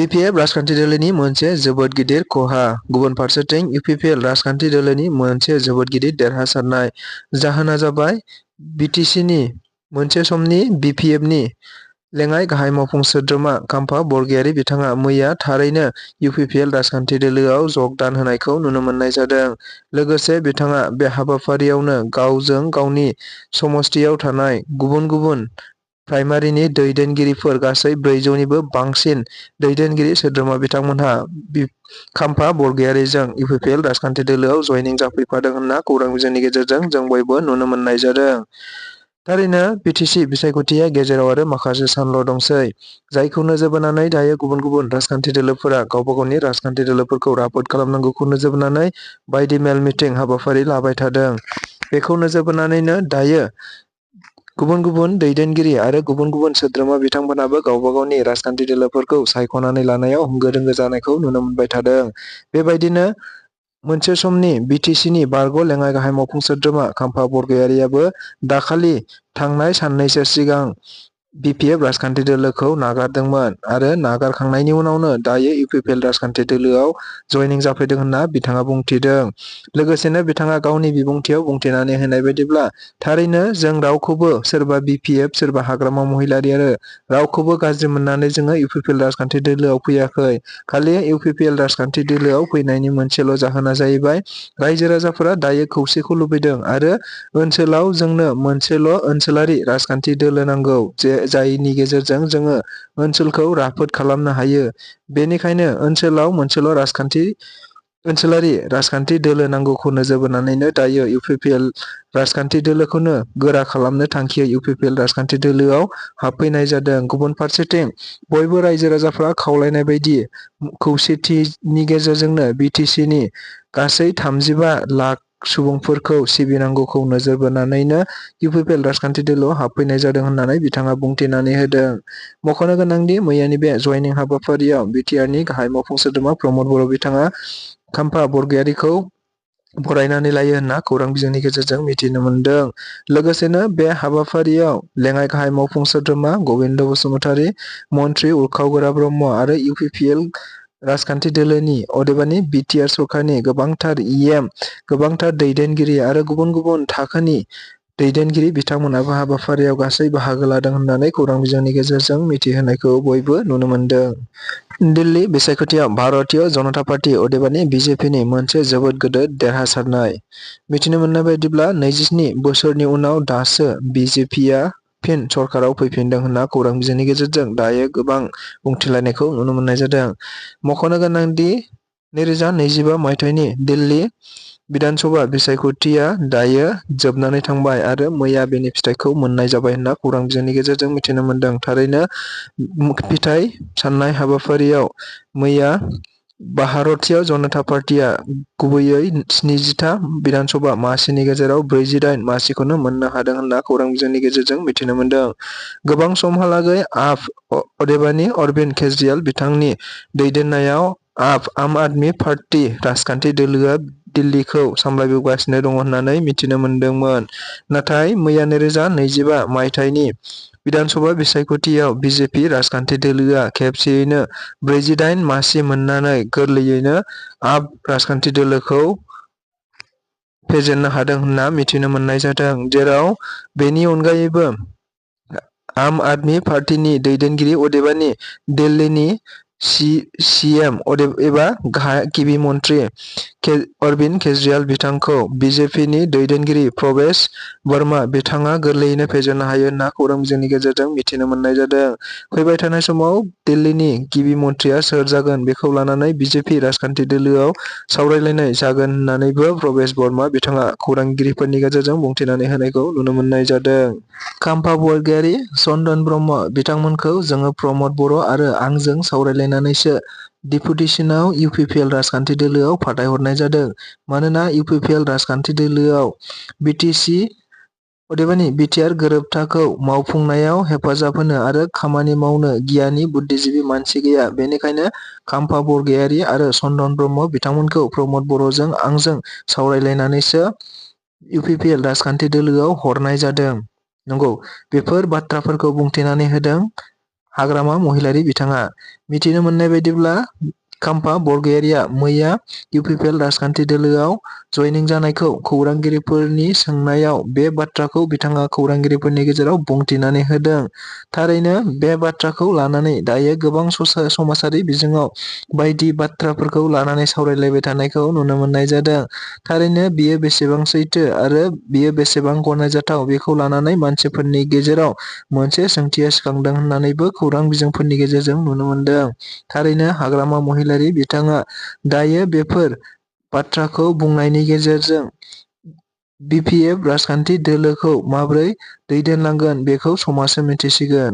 BPF राजखान्थि दोलोनि मोनसे जोबोद गिदिर खहा। गुबुन फारसेथिं UPPL राजखान्थि दोलोनि मोनसे जोबोद गिदिर देरहासारनाय। जाहोना जाबाय BTCनि मोनसे समनि BPFनि लेङाइ गाहाय मावफुं सोद्रोमा खाम्फा बरगयारी बिथाङा मैया थारैनो UPPL राजखान्थि दोलोआव जगदान होनायखौ नुनो मोननाय जादों। लोगोसे बिथाङा बे हाबाफारियावनो गावजों गावनि समस्थियाव थानाय गुबुन गुबुन प्राइमारिनि दैदेनगिरिफोर गासै 400 निबो बांसिन दैदेनगिरि सोद्रोमा बिथांमोनहा खाम्फा बरगयारीजों UPPL राजखान्थि दोलोआव जयनिं जाफैफादों होनना खौरां बिजोंनि गेजेरजों जों बयबो नुनो मोननाय जादों। थारैनो BTC बिसायख'थिया गेजेराव आरो माखासे सानल' दंसै, जायखौ नोजोर बोनानै दायो गुबुन गुबुन राजखान्थि दोलोफोरा गावबा गावनि राजखान्थि दोलोफोरखौ राफोद खालामनांगौखौ नोजोर बोनानै बायदि मेल मिटिं हाबाफारि लाबाय थादों। बेखौ नोजोर बोनानैनो दायो गुबुन गुबुन दैदेनगिरि आरो गुबुन गुबुन सोद्रोमा बिथांमोनाबो गावबा गावनि राजखान्थि दोलोफोरखौ सायख'नानै लानायाव होंगो दोंगो जानायखौ नुनो मोनबाय थादों। बेबायदिनो मोनसे समनि BTCनि बारग' लेङाइ गाहाय मावफुं सोद्रोमा खाम्फा बरगयारीयाबो दाखालि थांनाय साननैसो सिगां BPF राजखान्थि दोलोखौ नागारदोंमोन आरो नागारखांनायनि उनावनो दायो UPPL राजखान्थि दोलोआव जयनिं जाफैदों होनना बिथाङा बुंथिदों। लोगोसेनो बिथाङा गावनि बिबुंथियाव बुंथिनानै होनाय बायदिब्ला थारैनो जों रावखौबो सोरबा BPF सोरबा हाग्रामा महिलारी आरो रावखौबो गाज्रि मोननानै जोङो UPPL राजखान्थि दोलोआव फैयाखै। खालि UPPL राजखान्थि दोलोआव फैनायनि मोनसेल' जाहोना जाहैबाय रायजो राजाफोरा दायो खौसेखौ लुबैदों आरो ओनसोलाव जोंनो मोनसेल' ओनसोलारि राजखान्थि दोलो नांगौ जायनि गेजेरजों जोङो ओनसोलखौ राफोद खालामनो हायो। बेनिखायनो ओनसोलाव मोनसेल' ओनसोलारि राजखान्थि दोलो नांगौखौ नोजोर बोनानैनो दायो UPPL राजखान्थि दोलोखौनो गोरा खालामनो थांखियै UPPL राजखान्थि दोलोआव हाबफैनाय जादों। गुबुन फारसेथिं बयबो रायजो राजाफ्रा खावलायनाय बायदि खौसेथिनि गेजेरजोंनो BTCनि गासै 35 लाख सुबुंफोरखौ सिबिनांगौखौ नोजोर बोनानैनो UPPL राजखान्थि दोलोआव हाबफैनाय जादों होननानै बिथाङा बुंथिनानै होदों। मख'नो गोनांदि मैयानि बे जयनिं हाबाफारियाव BTRनि गाहाय मावफुं सोद्रोमा प्रमद बर' बिथाङा खाम्फा बरगयारीखौ बरायनानै लायो होनना खौरां बिजोंनि गेजेरजों मिथिनो मोनदों। लोगोसेनो बे हाबाफारियाव लेङाइ गाहाय मावफुं सोद्रोमा गबिन्द बसुमतारी, मन्थ्रि उरखाव ब्रह्म आरो UPPL राजखान्थि दोलोनि अदेबानि BTR सरकारनि गोबांथार गोबांथार दैदेनगिरि आरो गुबुन गुबुन थाखोनि दैदेनगिरि बिथांमोनाबो हाबाफारियाव गासै बाहागो लादों होननानै खौरां बिजोंनि गेजेरजों मिथिहोनायखौ बयबो नुनो मोनदों। दिल्ली बिसायख'थियाव भारतीय जनता पार्टी अदेबानि BJPनि मोनसे जोबोद गिदिर देरहासारनाय। मिथिनो मोननाय बायदिब्ला 27 बोसोरनि उनाव दासो BJPआ फिन सरकाराव फैफिनदों होनना खौरां बिजोंनि गेजेरजों दायो गोबां बुंथिलायनायखौ नुनो मोननाय जादों। मख'नो गोनांदि 2025 मायथाइनि दिल्ली विधानसभा बिसायख'थिया दायो जोबनानै थांबाय आरो मैया बेनि फिथाइखौ मोननाय जाबाय होनना खौरां बिजोंनि गेजेरजों मिथिनो मोनदों। थारैनो फिथाइ साननाय हाबाफारियाव मैया भारतीय जनता पार्टीआ गुबैयै 70था विधानसभा मासिनि गेजेराव 48 मासिखौनो मोननो हादों होनना खौरां बिजोंनि गेजेरजों मिथिनो मोनदों। गोबां समहालागै अदेबानि अरविंद केजरीवाल बिथांनि दैदेननायाव आम आदमी पार्टी राजखान्थि दोलोआ दिल्लीखौ सामलायबोगासिनो दङ होननानै मिथिनो मोनदोंमोन। नाथाय मैया 2025 मायथाइनि विधानसभा बिसायख'थियाव BJP राजखान्थि दोलोआ खेबसेयैनो 48 मासि मोननानै गोरलैयैनो राजखान्थि दोलोखौ फेजेननो हादों होनना मिथिनो मोननाय जादों। जेराव बेनि अनगायैबो आम आदमी पार्टीनि दैदेनगिरि अदेबानि दिल्लीनि CM एबा गिबि मन्थ्रि अरविंद केजरीवाल बिथांखौ BJPनि दैदेनगिरि प्रवेश वर्मा बिथाङा गोरलैयैनो फेजेननो हायो होनना खौरां बिजोंनि गेजेरजों मिथिनो मोननाय जादों। फैबाय थानाय समाव दिल्लीनि गिबि मन्थ्रिया सोर जागोन बेखौ लानानै BJP राजखान्थि दोलोआव सावरायलायनाय जागोन होननानैबो प्रवेश वर्मा बिथाङा खौरांगिरिफोरनि गेजेरजों बुंथिनानै होनायखौ नुनो मोननाय जादों। खाम्फा बरगयारी, चन्दन ब्रह्म बिथांमोनखौ जोङो प्रमद बर' आरो आंजों सावरायलायनानैसो डेपुटेसनाव UPPL राजखान्थि दोलोआव फाथायहरनाय जादों। मानोना UPPL राजखान्थि दोलोआव BTC अदेबानि BTR गोरोबथाखौ मावफुंनायाव हेफाजाब होनो आरो खामानि मावनो गियानि बुद्धिजिबि मानसि गैया। बेनिखायनो खाम्फा बरगयारी आरो चन्दन ब्रह्म बिथांमोनखौ प्रमद बर'जों आंजों सावरायलायनानैसो UPPL राजखान्थि दोलोआव हरनाय जादों। नंगौ, बेफोर बाथ्राफोरखौ बुंथिनानै होदों हाग्रामा महिलारी बिथाङा मिथिनो मोननाय बायदिब्ला खाम्फा बरगयारिया मैया UPPL राजखान्थि दोलोआव जयनिं जानायखौ खौरांगिरिफोरनि सोंनायाव बे बाथ्राखौ बिथाङा खौरांगिरिफोरनि गेजेराव बुंथिनानै होदों। थारैनो बे बाथ्राखौ लानानै दायो गोबां समाजारि बिजोङाव बायदि बाथ्राफोरखौ लानानै सावरायलायबाय थानायखौ नुनो मोननाय जादों। थारैनो बियो बेसेबां सैथो आरो बियो बेसेबां गनायजाथाव बेखौ लानानै मानसिफोरनि गेजेराव मोनसे सोंथिया सिखांदों होननानैबो खौरां बिजोंफोरनि गेजेरजों नुनो मोनदों। थारैनो हाग्रामा महिलारी बिथाङा दायो बेफोर बाथ्राखौ बुंनायनि गेजेरजों BPF राजखान्थि दोलोखौ माबोरै दैदेनलांगोन बेखौ समाजसो मिथिसिगोन।